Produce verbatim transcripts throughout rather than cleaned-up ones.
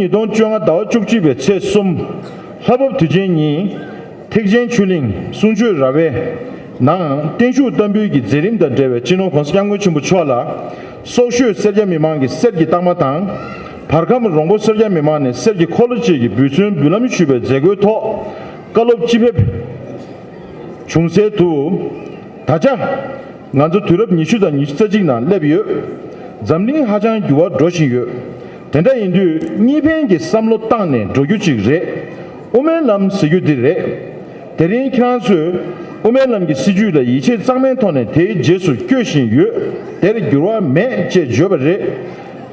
ཉིས་སྟོང་བཅོ་ལྔ་ཟླ་བ་བཅུ་གཅིག་པའི་ཚེས་གསུམ། ལྷ་བབས་དུས་ཆེན་ཉིན། ཐེག་ཆེན་ཆོས་གླིང་གསུང་ཆོས་ར་བའི་ནང་བརྟན་བཞུགས་བསྟར་འབུལ་གྱི་མཛད་རིམ་དང་འབྲེལ་བའི་སྤྱི་ནོར་༸གོང་ས་༸སྐྱབས་མགོན་ཆེན་པོ་མཆོག་ལ། སོག་ཤོད་སེར་སྐྱ་མི་མང་གི་གསེར་གྱི་རྟགས་མ་དང་། བར་ཁམས་རོང་པོ་སེར་སྐྱ་མི་མང་ནས་གསེར་གྱི་འཁོར་ལོ་བཅས་ཀྱི་འབུལ་ཚུལ་འབུལ་ལམ་ཞུས་པའི་མཛད་སྒོའི་ཐོག་བཀའ་སློབ་སྤྱི་ཕེབས་བྱུང་སའི་དུ། ད་ཆ། ང་ཚོ་དུས་རབས་ཉི་ཤུ་དང་ཉི་ཤུ་རྩ་གཅིག་ནང་སླེབས་ཡོད། འཛམ་གླིང་ཧ་ཅང་འགྱུར་བ་འགྲོ་བཞིན་ཡོད། དེ་འདྲ་ཡིན་དུས་གཉིས་ཕན་གྱི་བསམ་བློ་བཏང་ནས་འགྲོ་རྒྱུ་ཅིག་རེད། དབུ་མའི་ལམ་ཟེར་རྒྱུ་འདི་རེད། དེ་རིང་ཁྱེད་རང་ཚོས་དབུ་མའི་ལམ་གྱི་སྲིད་བྱུས་ལ་ཡིད་ཆེས་གཙང་མའི་ཐོག་ནས་དེའི་རྗེས་སུ་བསྐྱོད་བཞིན་ཡོད། དེར་འགྱུར་བ་མེད་ཅེས་བརྗོད་པ་རེད།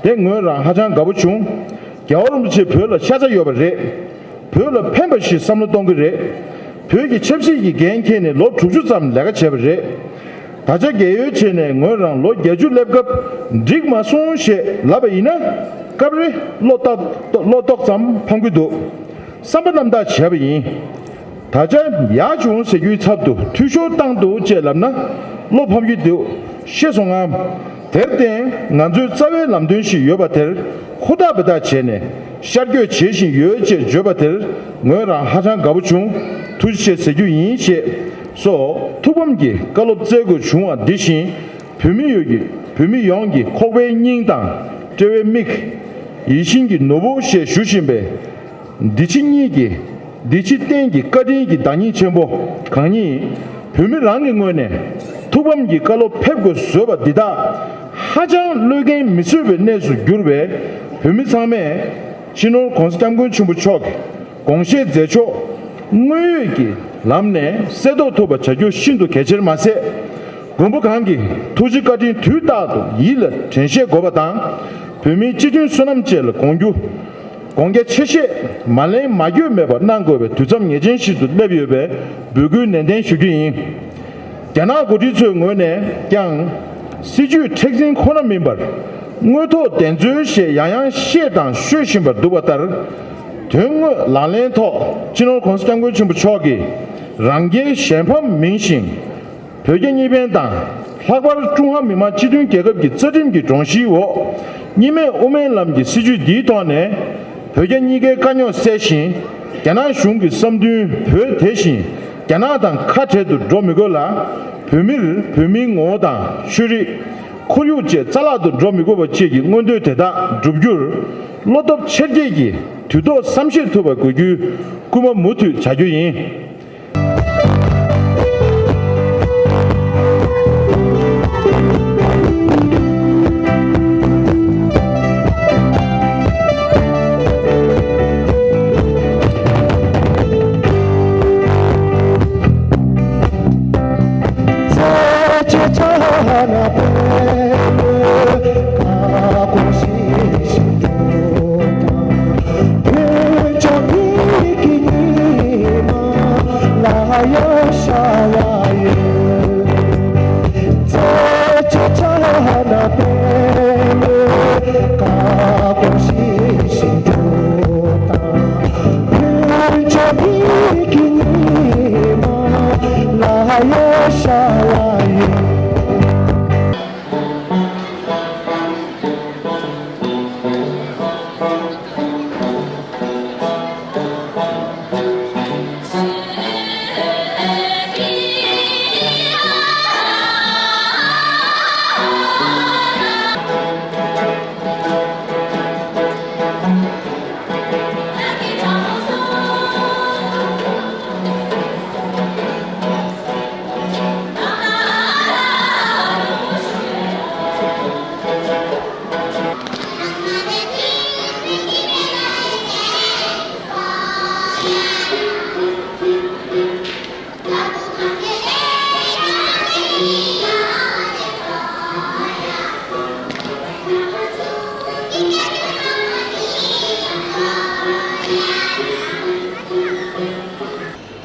དེ་ངོས་རང་ཧ་ཅང་དགའ་པོ་བྱུང་། རྒྱལ་བ་རིན་པོ་ཆེ་བོད་ལ་ཤ་ཚ་ཡོད་པ་རེད། བོད་ལ་ཕན་པ་ཞིག་བསམ་བློ་གཏོང་གི་རེད། བོད་ཀྱི་ཆབ་སྲིད་ཀྱི་འགན་འཁྱེར་ནས་ལོ་དྲུག་ཅུ་ཙམ་ལས་ཀ་བྱས་པ་རེད། ད་ཆ་རྒས་ཡོལ་བྱས་ནས་ངོས་རང་ལོ་བརྒྱད་ཅུ་སླེབས་སྐབས་འགྲིག་མ་སོང་ཞེས་ལབ་པ་ཡིན་ན། སྐབས་རེ་བློ་ཏོག་བློ་ཏོག་ཙམ་ཕམ་གྱི་འདུག་བསམ་པ་རྣམ་དག་བྱས་པ་ཡིན། ད་ཆ་ཡག་བྱུང་ཟེར་རྒྱུའི་ཚབ་ཏུ་འཐུས་ཤོར་བཏང་འདུག་ཅེས་ལབ་ན་བློ་ཕམ་གྱི་འདུག་ཤེས་སོང་ངམ། དེར་བརྟེན་ང་ཚོའི་རྩ་བའི་ལམ་སྟོན་ཞིག་ཡོད་པ་དེར་ཧུར་ཐག་འབད་ཐག་བྱས་ནས་ཤར་བསྐྱོད་བྱེད་བཞིན་ཡོད་ཅེས་བརྗོད་པ་དེར་ངོས་རང་ཧ་ཅང་དགའ་པོ་བྱུང་། ཐུགས་རྗེ་ཆེ་ཟེར་རྒྱུ་ཡིན་ཞེས་སོགས་ཐུགས་ཕམ་གྱི་བཀའ་སློབ་སྩལ་དགོས་བྱུང་བ་འདི་བཞིན་བོད་མི་ཡོངས་ཀྱི་བོད་མི་ཡོངས་ཀྱི་ཁོག་པའི་སྙིང་དང་དཔྲལ་བའི་མིག་ཡིད་བཞིན་གྱི་ནོར་བུ་ཞེས་ཞུ་བཞིན་པའི། འདི་ཕྱི་གཉིས་ཀྱི། འདི་ཕྱི་གཏན་གྱི་བཀའ་དྲིན་གྱི་བདག་ཉིད་ཆེན་པོ་གང་ཉིད། བོད་མི་རང་གི་ངོས་ནས་ཐུགས་ཕམ་གྱི་བཀའ་སློབ་ཕེབས་དགོས་བཟོས་པ་འདི་དག་ཧ་ཅང་བློས་འགེལ་མི་བཟོད་པའི་གནས་སུ་གྱུར་བས། བོད་མི་ཚང་མས་སྤྱི་ནོར་༸གོང་ས་༸སྐྱབས་མགོན་ཆེན་པོ་མཆོག་གི་དགོངས་བཞེད་མཛད་ཕྱོགས་དངོས་ཡོད་ཀྱི་ལམ་ནས་གསལ་རྟོགས་ཐུབ་པ་བྱ་རྒྱུ་ཤིན་ཏུ་གལ་ཆེར་མ་ཟད། མགོན་པོ་གང་གི་ཐུགས་རྗེ་བཀའ་དྲིན་དུས་རྟག་ཏུ་ཡིད་ལ་དྲན་ཤེས་དགོས་པ་དང་། བོད་མིའི་སྤྱི་མཐུན་བསོད་ནམས་བཅས་ལ་དགོངས་རྒྱུ། དགོངས་རྒྱ་ཆེ་བཞེས་མ་ལེན་མ་འགྱོད་མེད་པར་གནང་དགོས་པའི་དུས་མཚམས་ངེས་ཅན་ཞིག་ཏུ་སླེབས་ཡོད་པའི་འབོད་སྐུལ་ནན་ཏན་ཞུ་རྒྱུ་ཡིན། རྒྱ་ནག་འགོ་ཁྲིད་ཚོའི་ངོས་ནས་ཀྱང་། སྲིད་བྱུས་མཁྲེགས་འཛིན་ཁོ་ན་མིན་པར། དངོས་ཐོག་བདེན་འཚོལ་ཞེས་ཡང་ཡང་བཤད་དང་ཤོད་བཞིན་པར་འདུག་པ་ལྟར། དོན་དངོས་ལག་ལེན་ཐོག་སྤྱི་ནོར་༸གོང་ས་༸སྐྱབས་མགོན་ཆེན་པོ་མཆོག་གིས་རང་རྒྱལ་གཞན་ཕམ་མིན་ཞིང་། བོད་རྒྱ་གཉིས་ཕན་དང་། ལྷག་པར་ཀྲུང་ཧྭ་མི་དམངས་སྤྱི་མཐུན་རྒྱལ་ཁབ་ཀྱི་རྩ་ཁྲིམས་ཀྱི་དྲོངས་གཞིའི་འོག་གཉིས་སྨན་དབུ་མའི་ལམ་གྱི་སྲིད་བྱུས་འདིའི་ཐོག་ནས། བོད་རྒྱ་གཉིས་ཀའི་དཀའ་རྙོག་སེལ་ཞིང་། རྒྱ་ནག་གཞུང་གི་བསམ་འདུན་བོད་དེ་བཞིན་རྒྱ་ནག་དང་ཁ་བྲལ་དུ་འགྲོ་མི་དགོས་ལ། བོད་མིར་བོད་མིའི་ངོ་བོ་དང་ཆོས་རིག་ཁོར་ཡུག་བཅས་རྩ་བརླག་ཏུ་འགྲོ་མི་དགོས་པ་བཅས་ཀྱི་མངོན་འདོད་དེ་དག་བསྒྲུབ་རྒྱུར། བློ་སྟོབས་ཆེར་སྐྱེད་ཀྱིས་དུས་ཐོག་བསམ་ཤེས་ཐུབ་པ་དགོས་རྒྱུའི་སྐུལ་མ་མུ་མཐུད་བྱ་རྒྱུ་ཡིན།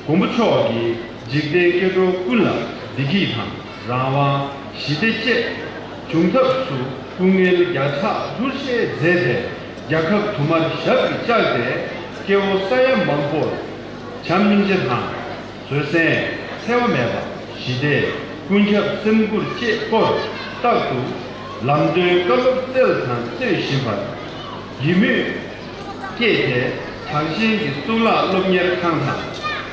མགོན་པོ་མཆོག་གིས་འཇིག་རྟེན་སྐྱེ་འགྲོ་ཀུན་ལ་བདེ་སྐྱིད་དང་རང་དབང་ཞི་བདེ་བཅས་འབྱུང་ཐབས་སུ་སྐུ་ངལ་བརྒྱ་ཕྲག་བསྐུར་བཞེས་མཛད་དེ་རྒྱལ་ཁབ་དུ་མར་ཞབས་ཀྱིས་བཅགས་ཏེ་སྐྱེ་བོ་ས་ཡ་མང་པོར་བྱམས་སྙིང་རྗེ་དང་། བཟོད་བསྲན་འཚེ་བ་མེད་པ་ཞི་བདེ་ཀུན་ཁྱབ་སེམས་ཁུར་བཅས་སྐོར་རྟག་ཏུ་ལམ་སྟོན་བཀའ་སློབ་སྩལ་དང་སྩོལ་བཞིན་པར་ཡིད་མོས་ བསྐྱེད་དེ། གྲགས་ཅན་གྱི་གཙུག་ལག་སློབ་གཉེར་ཁང་དང་།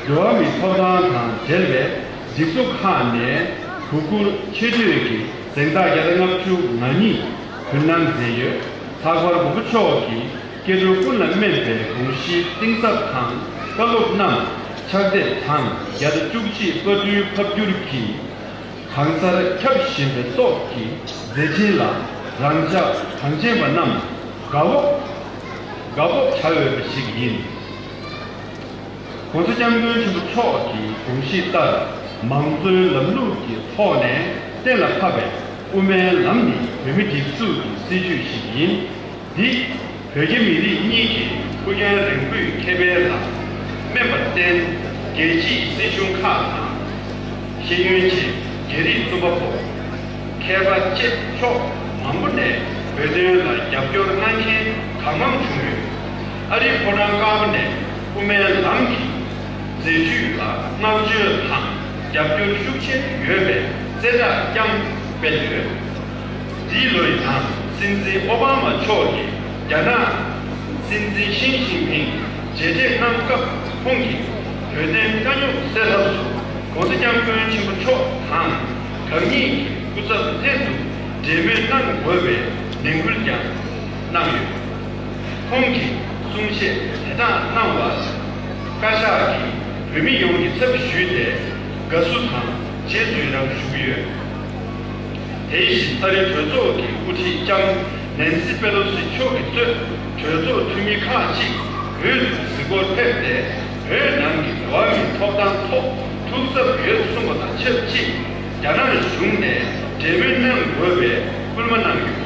འགྲོ་བ་མིའི་ཐོབ་ཐང་དང་འབྲེལ་བའི་སྒྲིག་འཛུགས་ཁག་ནས་དོ་ཁུར་ཆེ་བསྟོད་ཀྱི་གཟེངས་རྟགས་བརྒྱ་དང་ལྔ་བཅུ་ང་གཉིས་ཕུལ་གནང་མཛད་ཡོད། ལྷག་པར་མགོན་པོ་མཆོག་གིས་སྐྱེ་འགྲོ་ཀུན་ལ་སྨན་པའི་དགོངས་གཞིའི་གཏིང་ཟབ་དང་བཀའ་སློབ་རྣམས་ཕྱག་དེབ་གྲངས་བརྒྱ་དང་བཅུ་གཅིག་པར་སྐྲུན་ཕབ་བསྒྱུར་གྱིས། གང་སར་ཁྱབ་བཞིན་པའི་སྲོག་གི་མཛད་འཕྲིན་ལ་རང་ཅག་གངས་ཅན་པ་རྣམས་དགའ་སྤོབས་དགའ་སྤོབས་བྱ་འོས་པ་ཞིག་ཡིན། ༸གོང་ས་༸སྐྱབས་མགོན་ཆེན་པོ་མཆོག་གི་དགོངས་གཞི་ལྟར་མང་གཙོའི་ལམ་ལུགས་ཀྱི་ཐོག་ནས་གཏན་ལ་ཕབ་པའི་དབུ་མའི་ལམ་ནི་བོད་མིའི་སྒྲིག་འཛུགས་ཀྱི་སྲིད་བྱུས་ཤིག་ཡིན། འདི་བོད་རྒྱ་མི་རིགས་གཉིས་ཀྱི་ཕུགས་རྒྱང་རིང་པོའི་ཁེ་ཕན་ལ་སྨན་པར་བརྟེན། རྒྱལ་སྤྱིའི་སྲིད་གཞུང་ཁག་དང་། ཤེས་ཡོན་ཅན་རྒྱ་རིགས་རྩོམ་པ་པོ། མཁས་པ་བཅས་ཕྱོགས་མང་པོ་ནས་བོད་དོན་ལ་རྒྱབ་སྐྱོར་གནང་མཁན་གང་མང་བྱུང་ཡོད། ཨ་རིའི་ཕོ་བྲང་དཀར་པོ་ནས་དབུ་མའི་ལམ་གྱི་མཛད་བྱུས་ལ་བསྔགས་བརྗོད་དང་རྒྱབ་སྐྱོར་ཤུགས་ཆེ་ཡོད་པའི་གསལ་བསྒྲགས་ཀྱང་སྤེལ་ཡོད། འདིའི་ལོའི་ནང་སྲིད་འཛིན་ཨོ་བྷ་མ་མཆོག་གིས་རྒྱ་ནག་སྲིད་འཛིན་ཞི་ཅིན་ཕིང་མཇལ་འཕྲད་གནང་སྐབས་ཁོང་གིས་བོད་དོན་དཀའ་རྙོག་སེལ་ཐབས་སུ་༸གོང་ས་༸སྐྱབས་མགོན་ཆེན་པོ་མཆོག་དང་རྒྱ་གཉིས་ཀྱི་སྐུ་ཚབ་ལྷན་དུ་གྲོས་མོལ་གནང་དགོས་པའི་ནན་སྐུལ་ཀྱང་གནང་ཡོད། ཁོང་གིས་གསུང་བཤད་དེ་དག་གནང་བར་བཀའ་ཤག་གིས་བོད་མི་ཡོངས་ཀྱི་ཚབ་ཞུས་ཏེ་དགའ་བསུ་དང་རྗེས་སུ་ཡི་རང་ཞུ་གི་ཡོད། དེ་བཞིན་ཨ་རིའི་གྲོས་ཚོགས་ཀྱི་དབུ་ཁྲིད་ལྕམ་ནན་སི་པེ་ལོ་སི་མཆོག་གིས་གཙོས་གྲོས་ཚོགས་འཐུས་མི་ཁག་ཅིག་བོད་དུ་གཟིགས་སྐོར་ཕེབས་ཏེ། བོད་ནང་གི་འགྲོ་བ་མིའི་ཐོབ་ཐང་ཐོག་ཐུགས་འཚབ་ཡོད་གསུངས་པ་དང་ཆབས་ཅིག་རྒྱ་ནག་གཞུང་ནས་གྲོས་མོལ་གནང་དགོས་པའི་སྐུལ་མ་གནང་ཡོད།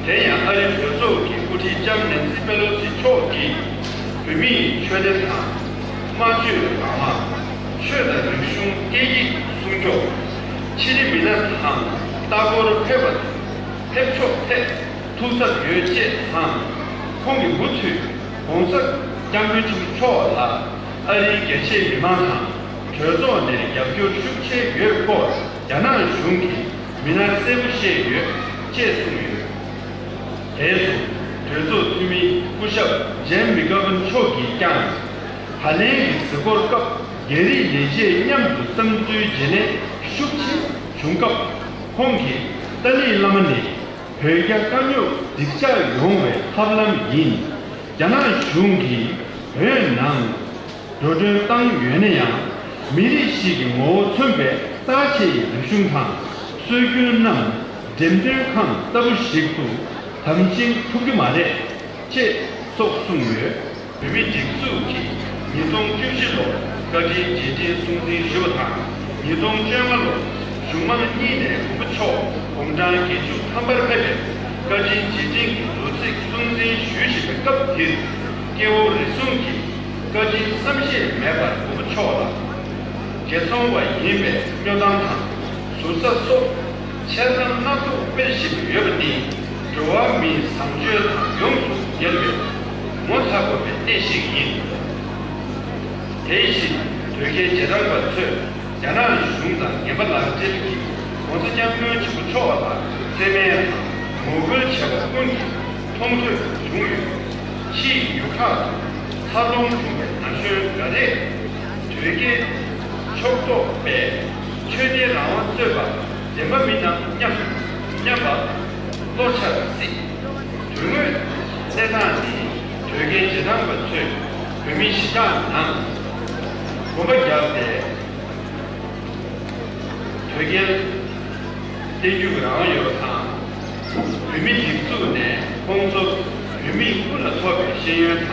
དེ་ཡང་ཨ་རིའི་གྲོས་ཚོགས་ཀྱི་དབུ་ཁྲིད་ལྕམ་ནན་སི་པེ་ལོ་སི་མཆོག་གིས་བོད་མིའི་ཆོས་དད་དང་། སྨྲ་བརྗོད་རང་དབང་། ཆོས་དང་རིག་གཞུང་སྐད་ཡིག་སྲུང་སྐྱོབ། ཕྱི་རིགས་མི་སྣ་དང་ལྟ་སྐོར་ཕེབས་པ་ཕེབས་ཕྱོགས་ཐད་ཐུགས་འཚབ་ཡོད་ཅེས་དང་། ཁོང་གིས་མུ་མཐུད་༸གོང་ས་༸སྐྱབས་མགོན་ཆེན་པོ་མཆོག་ལ་ཨ་རིའི་རྒྱ་ཆེའི་མི་མང་དང་གྲོས་ཚོགས་ནས་རྒྱབ་སྐྱོར་ཤུགས་ཆེ་ཡོད་སྐོར་རྒྱ་ནག་གཞུང་གིས་མི་སྣར་གསལ་པོ་བཤད་ཡོད་ཅེས་གསུངས་ཡོད། དེ་སོང་གྲོས་ཚོགས་འཐུས་མི་སྐུ་ཞབས་ཇེམ་མི་ཀར་བན་མཆོག་གིས་ཀྱང་། ད་ལན་གྱི་གཟིགས་སྐོར་སྐབས་རྒྱ་རིགས་ལས་བྱེད་མཉམ་དུ་བསམ་ཚུལ་བརྗེ་ལེན་ཤུགས་ཆེ་བྱུང་སྐབས། ཁོང་གིས་ཏཱ་ལའི་བླ་མ་ནི་བོད་རྒྱ་དཀའ་རྙོག་འགྲིག་འཇགས་ཡོང་བའི་ཐབས་ལམ་ཡིན། རྒྱ་ནག་གཞུང་གིས་བོད་ནང་འགྲོ་གྲོན་བཏང་ཡོད་ན་ཡང་། མི་རིགས་ཤིག་གི་ངོ་བོ་མཚོན་པའི་རྩ་ཆེའི་རིག་གཞུང་དང་སྲོལ་རྒྱུན་རྣམས་འགྲེམས་སྟོན་ཁང་ལྟ་བུ་ཞིག་ཏུ་དམ་བཅིང་ཐུབ་རྒྱུ་མ་རེད། ཅེས་སོགས་གསུངས་ཡོད། བོད་མིའི་སྒྲིག་འཛུགས་ཀྱིས་ཉིས་སྟོང་བཅུ་བཞི་ལོར་བཀའ་དྲིན་རྗེས་དྲན་སྲུང་བརྩི་ཞུས་པ་དང་། ཉིས་སྟོང་བཅོ་ལྔ་ལོར་གཞུང་མང་གཉིས་ནས་མགོན་པོ་མཆོག་དགུང་གྲངས་བརྒྱད་ཅུ་ཐམ་པར་ཕེབས་པའི་བཀའ་དྲིན་རྗེས་དྲན་གྱི་ལོ་ཚིགས་སྲུང་བརྩི་ཞུ་བཞིན་པའི་སྐབས་འདིར། སྐྱེ་བོ་རེ་ཟུང་གིས་བཀའ་དྲིན་བསམ་ཤེས་མེད་པར་མགོན་པོ་མཆོག་ལ་དགེ་ཚོང་བ་ཡིན་པའི་སྨྱོ་སྟངས་དང་། ཟུར་ཟ་སོགས་འཆལ་གཏམ་སྣ་ཚོགས་སྤེལ་བཞིན་ཡོད་པ་ནི་འགྲོ་བ་མིའི་བཟང་སྤྱོད་དང་ཡོངས་སུ་འགལ་བའི་ངོ་ཚ་དགོས་པའི་གནས་ཤིག་ཡིན། དེ་བཞིན་བོད་རྒྱའི་རྗེས་འབྲང་པ་ཚོས་རྒྱ་ནག་གཞུང་དང་ངན་པ་ལག་སྦྲེལ་གྱིས་༸གོང་ས་༸སྐྱབས་མགོན་ཆེན་པོ་མཆོག་ལ་བརྩེ་དུང་དང་ངོ་རྒོལ་བྱས་པ་ཀུན་གྱིས་མཐོང་ཐོས་བྱུང་ཡོད། ཕྱིའི་ཡུལ་ཁག་ཏུ་འཚར་ལོངས་བྱུང་བའི་ན་གཞོན་འགའ་རེས་དོལ་རྒྱལ་ཕྱོགས་གཏོགས་པས་ཆོས་དད་རང་དབང་རྩོད་པ་བདེན་པ་མིན་ནམ་སྙམ་སྙམ་པ་བློ་འཆར་སྲིད། དོན་དངོས་གནས་སྟངས་ནི་དོལ་རྒྱལ་རྗེས་འབྲང་པ་ཚོས་བོད་མིའི་གཞིས་ཆགས་ནང་གོམ་པ་བརྒྱབ་སྟེ། དོལ་རྒྱལ་བསྟེན་རྒྱུའི་རང་དབང་ཡོད་པ་དང་། བོད་མིའི་སྒྲིག་འཛུགས་ནས་ཁོང་ཚོར་བོད་མིས་སྔོན་ལ་ཐོབ་པའི་ཤེས་ཡོན་དང་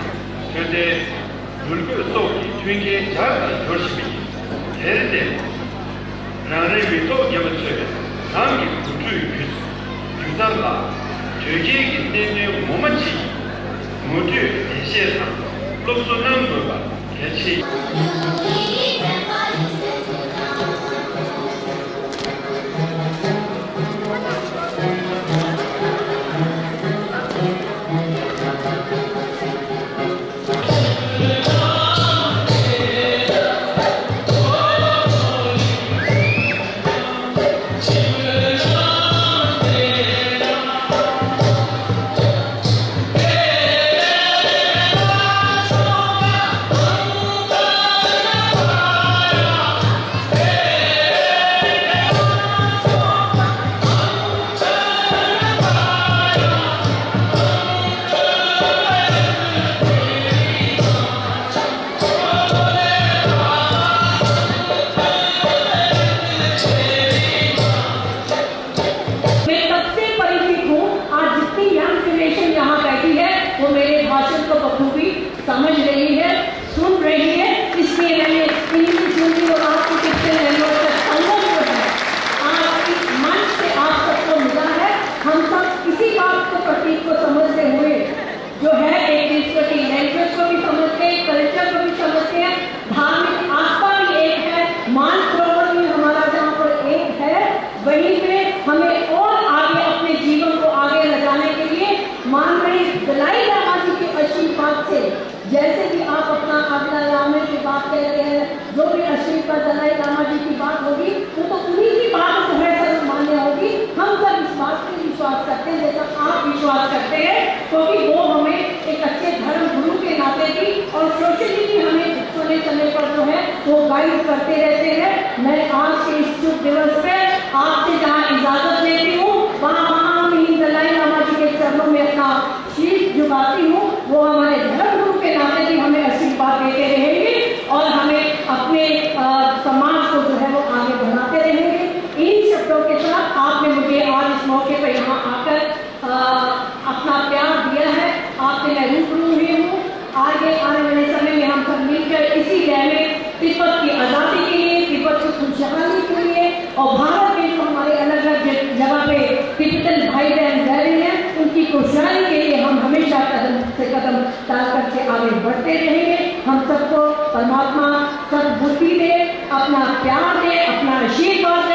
ཐོན་རྫས། འགྲུལ་སྐྱོད་སོགས་ཀྱི་མཐུན་རྐྱེན་སྦྱར་དང་སྦྱོར་བཞིན་པ་ཡིན། དེར་བརྟེན། རང་རེའི་མི་ཐོག་རྒན་པ་ཚོས་རང་གི་འགོ་ཁྲིད་ཡུལ་ཡུལ་གྲུ་ལ་དོལ་རྒྱལ་གྱི་གནད་དོན་ངོ་མ་ཅིག་ངོ་སྤྲོད་འགྲེལ་བཤད་དང་སློབ་གསོ་གནང་དགོས་པ་གལ་ཆེ། श्रीपाद दलाई लामा जी की बात होगी, वो तो उन्हीं की बात जो है सर्वमान्य होगी। हम सब इस बात पे विश्वास करते हैं, जैसा आप विश्वास करते हैं, क्योंकि वो हमें एक अच्छे धर्म गुरु के नाते भी और सोशली भी हमें समय समय पर जो है वो गाइड करते रहते हैं। मैं आज के इस शुभ दिवस पे आपसे जहाँ इजाजत लेती हूँ, वहाँ महामहिम दलाई लामा जी के चरणों में अपना शीश झुकाती हूँ। वो हमारे धर्म गुरु के नाते भी हमें आशीर्वाद देते रहेंगे और हमें अपने, अ, समाज को जो है वो आगे बढ़ाते रहेंगे। इन शब्दों के साथ आपने मुझे आज इस मौके पर यहाँ आकर, अ, अपना प्यार दिया है, आपसे मैं रूबरू हुई हूँ। आगे आने वाले समय में हम सब मिलकर इसी लय में तिब्बत की आज़ादी के लिए, तिब्बत की खुशहाली के लिए और भारत में जो हमारे अलग-अलग जग-, जगह पे तिब्बतन भाई बहन रह रहे हैं, उनकी खुशहाली के लिए हम हमेशा कदम से कदम ताल करके आगे बढ़ते रहेंगे। हम सबको परमात्मा सद्बुद्धि दे, अपना प्यार दे, अपना आशीर्वाद